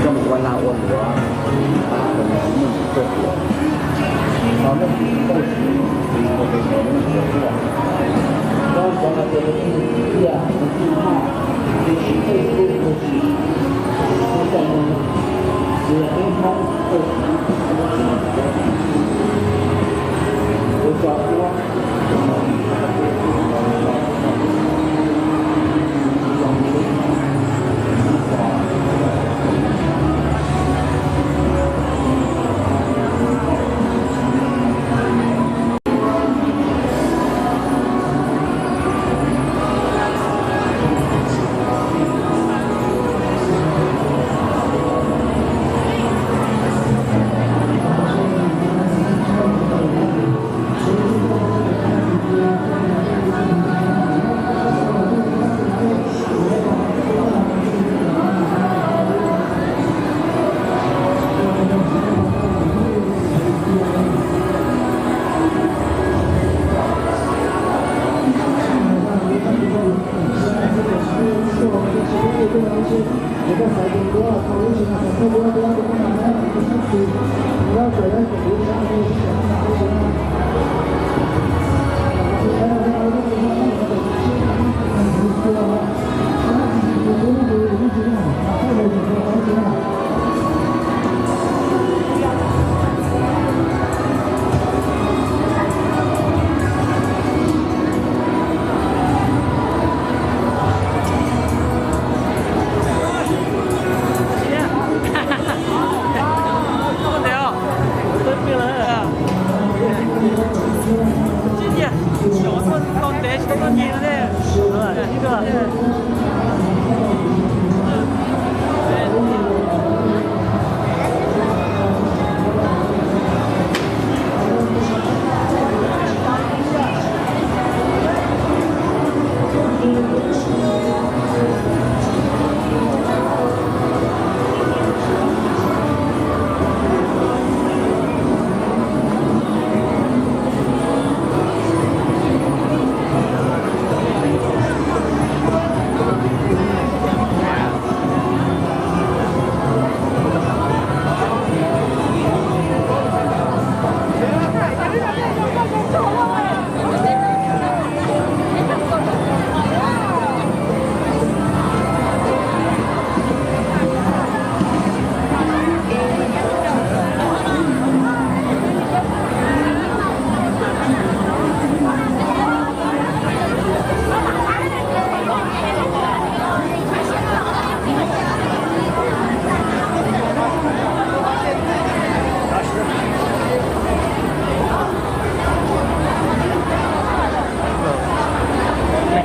Coj mus ua lag ua luam, pab kom nws muaj tus tuaj hluas, tau leej twg tuaj siv, tus tus tus tuaj hluas. Koj cov hais tias tus twg tiag tus twg haj, tiam sis tej tub tug tsis, tsis tau mus, tsis yog peb Hmoob tug, tus tso tuab.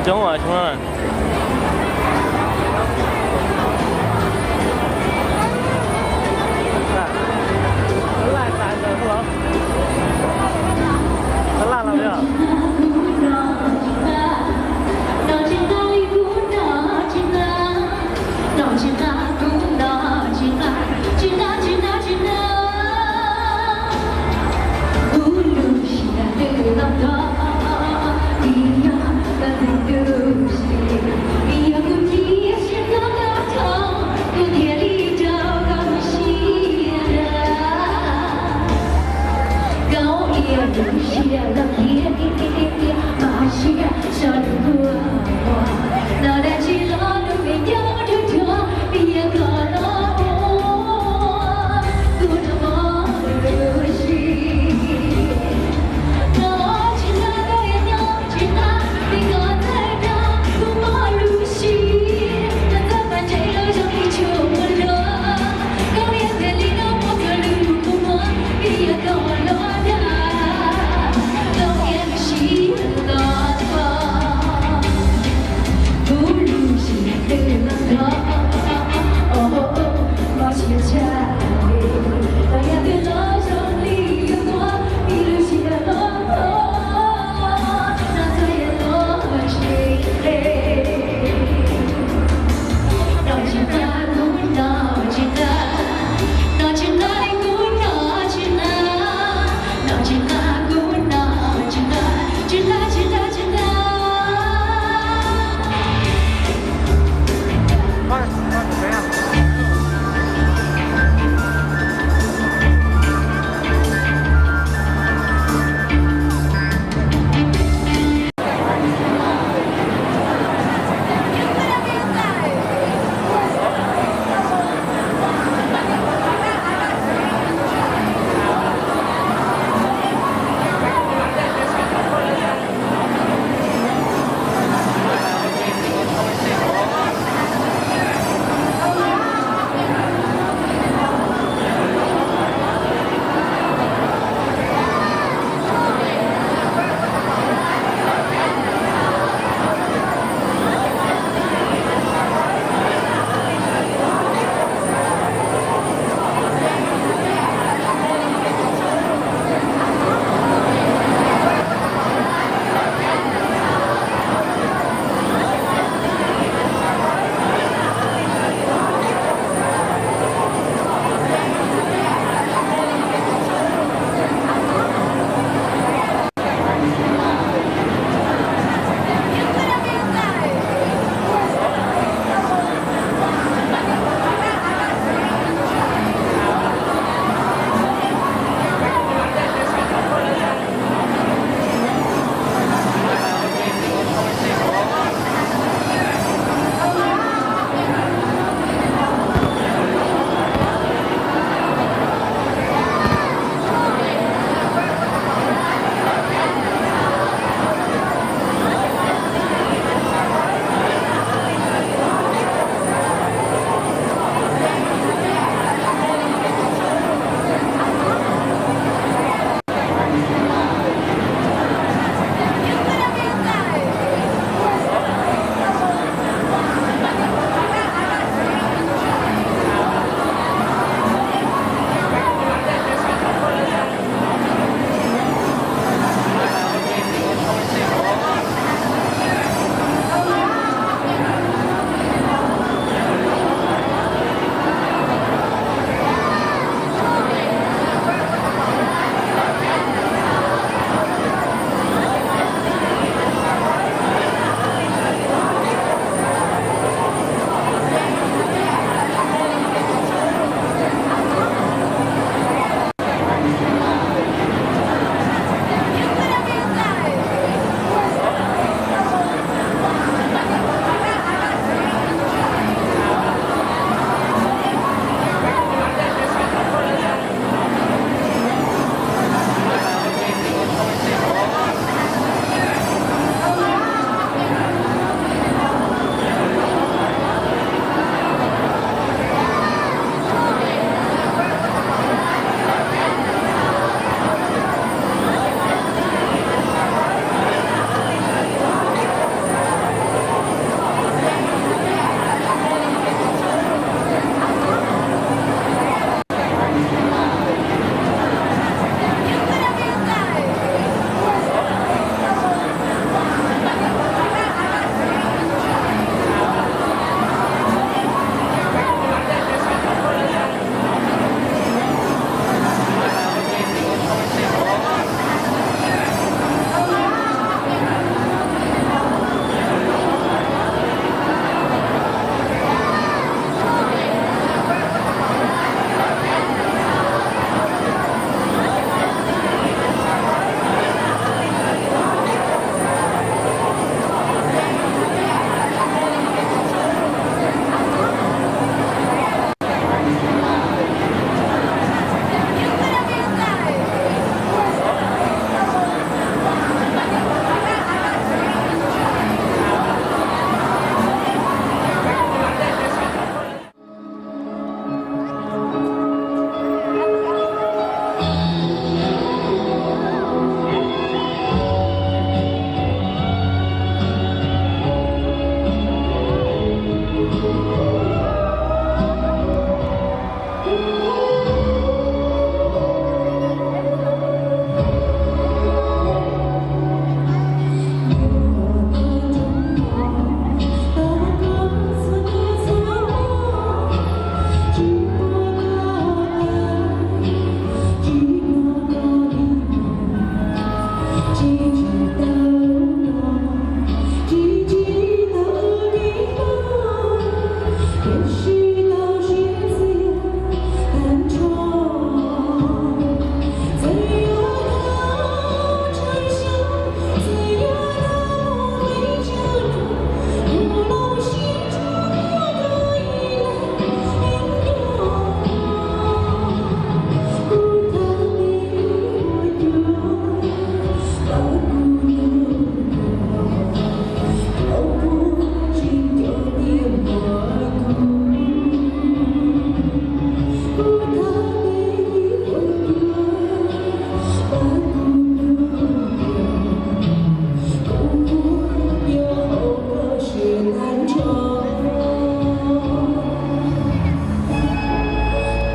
Coob os, coob na.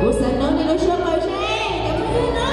Kuv xav nrog nej lub suab qw seb cov phooj ywg na.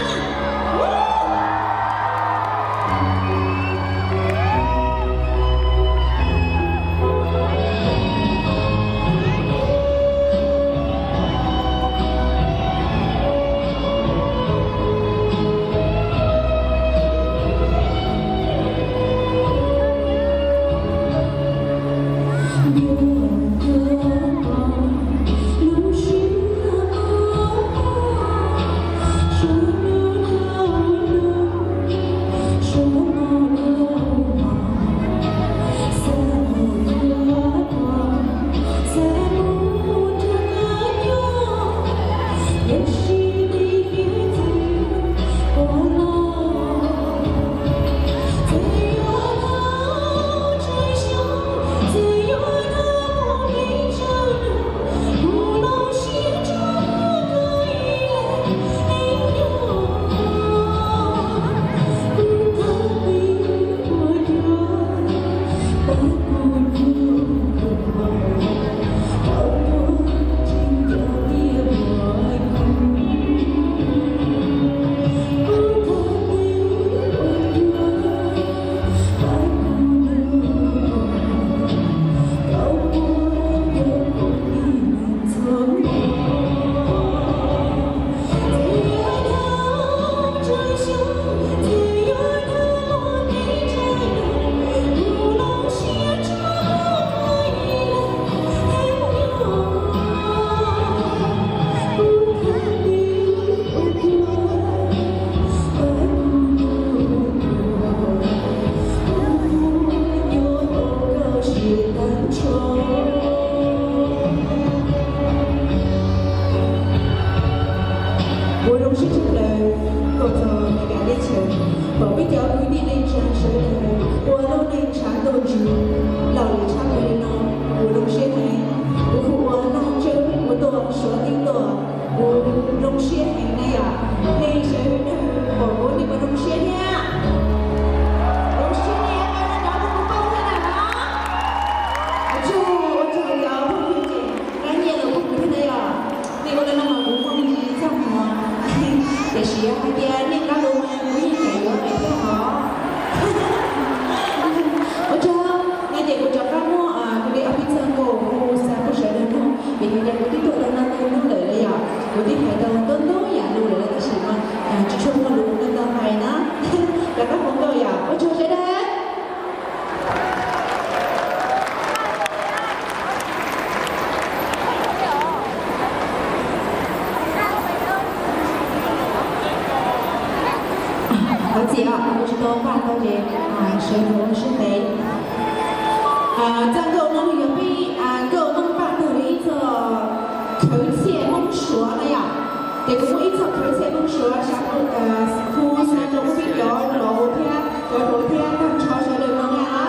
Ua zoo siab tshaj plaws tuaj txog Meskas teb chaws, pom peb cov kwv tij neej tsa sawv daws ua lub neej tshav ntuj ntsws lom zem tshaj plaws li no, kuv zoo siab heev. Kuv kuj ua naj tsawb ua tuaj suav tib tuaj, kuv zoo siab heev na yom. Nej sawv daws pom kuv nej puas zoo siab thiab? Zoo siab ne, qab nrov rau kuv paub thiab na los? Ua tsaug, ua tsaug cov phooj ywg ces qab nyiaj los pub kuv thiab na yom. Nej ua li no mas kuv muaj me ntsis txaj muag, tiam sis hais tias nej qab lus mas kuv yeej cais yuav lawm thiab os. Ua tsaug, no ces kuv rov qab muab kuv li ob peb txoj nkauj hu xav pub sawv daws mloog, vim hais tias kuv twb tuaj tau ntau hnub lawm los yom, kuv twb hais tau ntau ntau yam lus lawm tab sis mas tsis tshua muaj lus ntau ntau hais na. Rov qab hu nkauj yom, ua tsaug sawv daws. Thov txim os, kuv tsis tau npaj tau ces sawv daws ua siab ntev. Txoj nkauj no yog peb nkauj Hmoob Paj Tawg li ib txoj khawv txhiaj Hmoob Suav na yom. Ces kuv muaj ib txoj khawv txhiaj Hmoob Suav, hu xav rau peb cov laus thiab cov hluas thiab tag nrho sawv daws mloog na.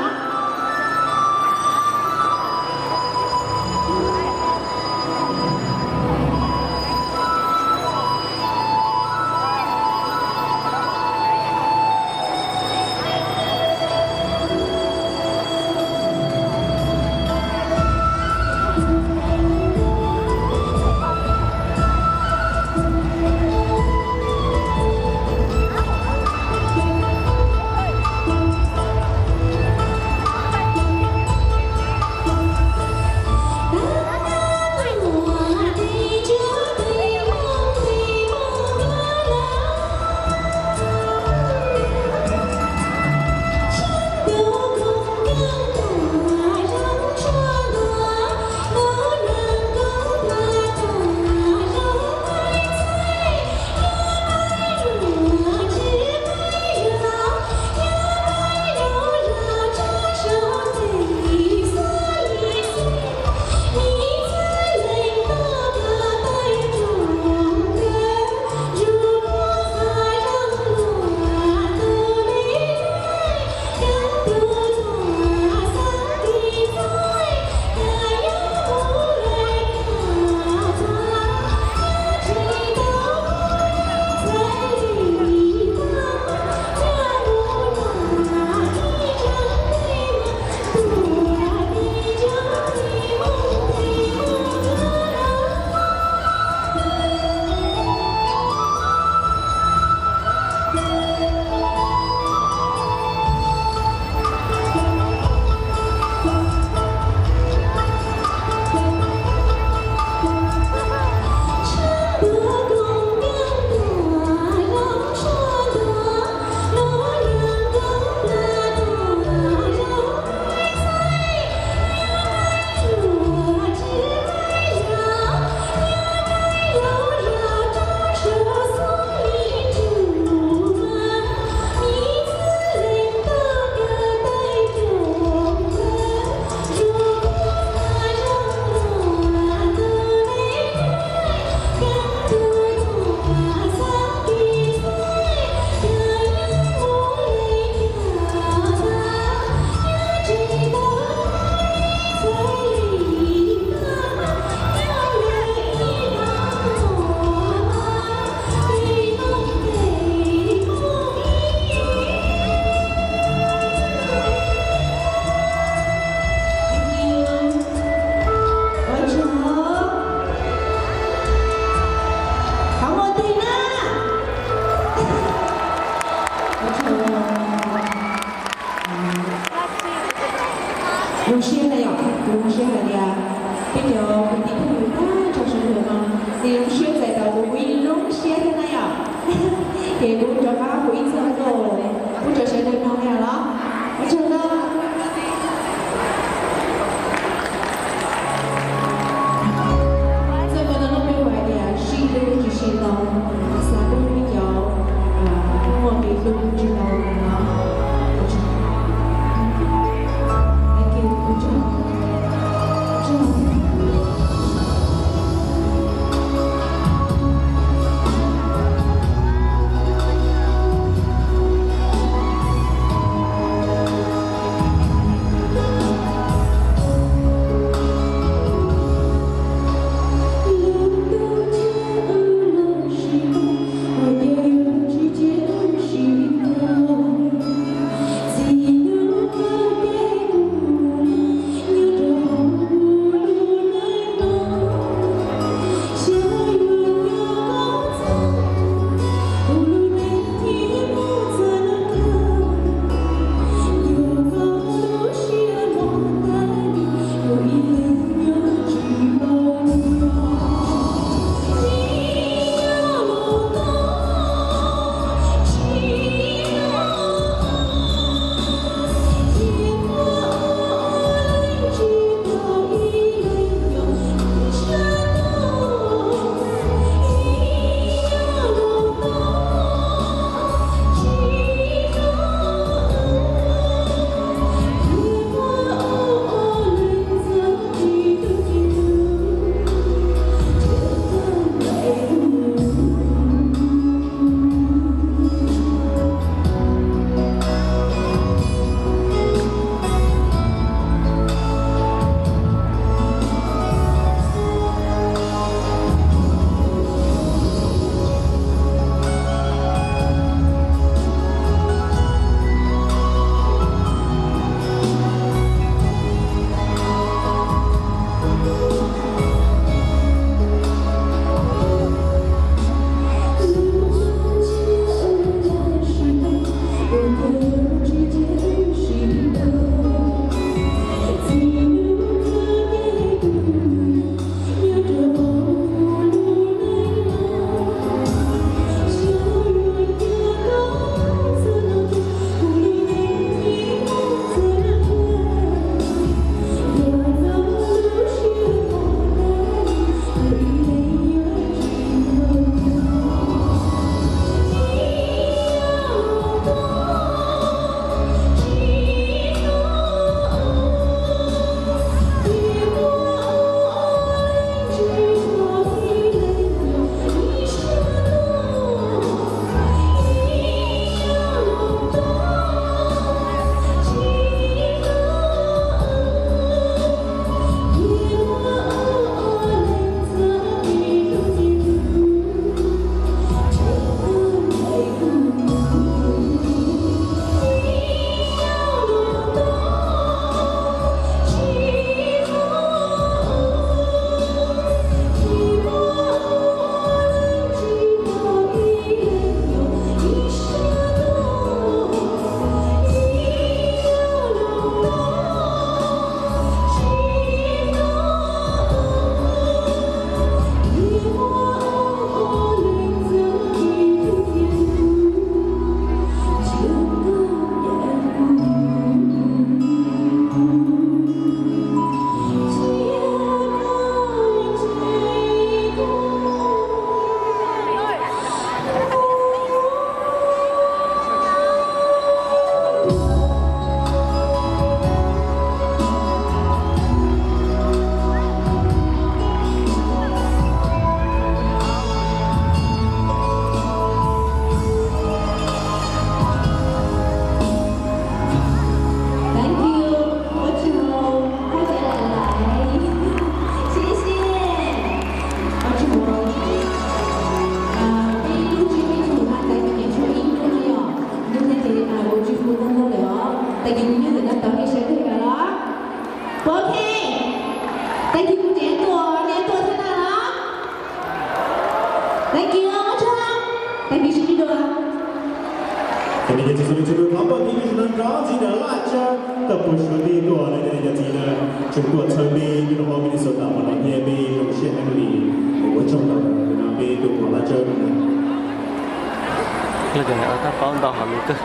Zoo siab hais tias peb cov kwv tij phooj ywg tag nrho sawv daws no, nws zoo siab txais tau kuv, kuv yeej zoo siab thiab na yom. Ces kuv rov qab kuv ib txoj nkauj, kuv rau sawv daws mloog na los. Ua tsaug ntau. Txoj nkauj no lub npe hu hais tias sib hlub tsis sib ntoo, xav pub peb cov muaj kev hlub tsis ntoo no. Thank you, ua tsaug. Thank you, ua tsaug, thov caw lawm lais, sib sib, ua tsaug. Peb lub tsev peb tug na, tais tus niam tshuav ib hnub no yog hnub thiab ces kuv tsis hu ntau ntau lawm os, tais tus niam nyob ntawm no tod nej sawv daws los. Puas ok? Tais tus kuv tseem tuaj, nej tuaj thiab na los? Tais tus ua tsaug, tais tus sib ntsib dua. Tais tus sib ntsib dua, thov pab tais tus nrov ntxiv ntawm laj tsawb. Tau puas suav tij tuaj na, cov niam cov txiv na, tseem tuaj txhawb peb nyob rau hauv Minnesota uas los nyiag peb zoo siab heev li. Ua tsaug ntau, tus no peb tus uas laj tsawb no na. Lawv cov niam tab paub ntau hom lus kawg.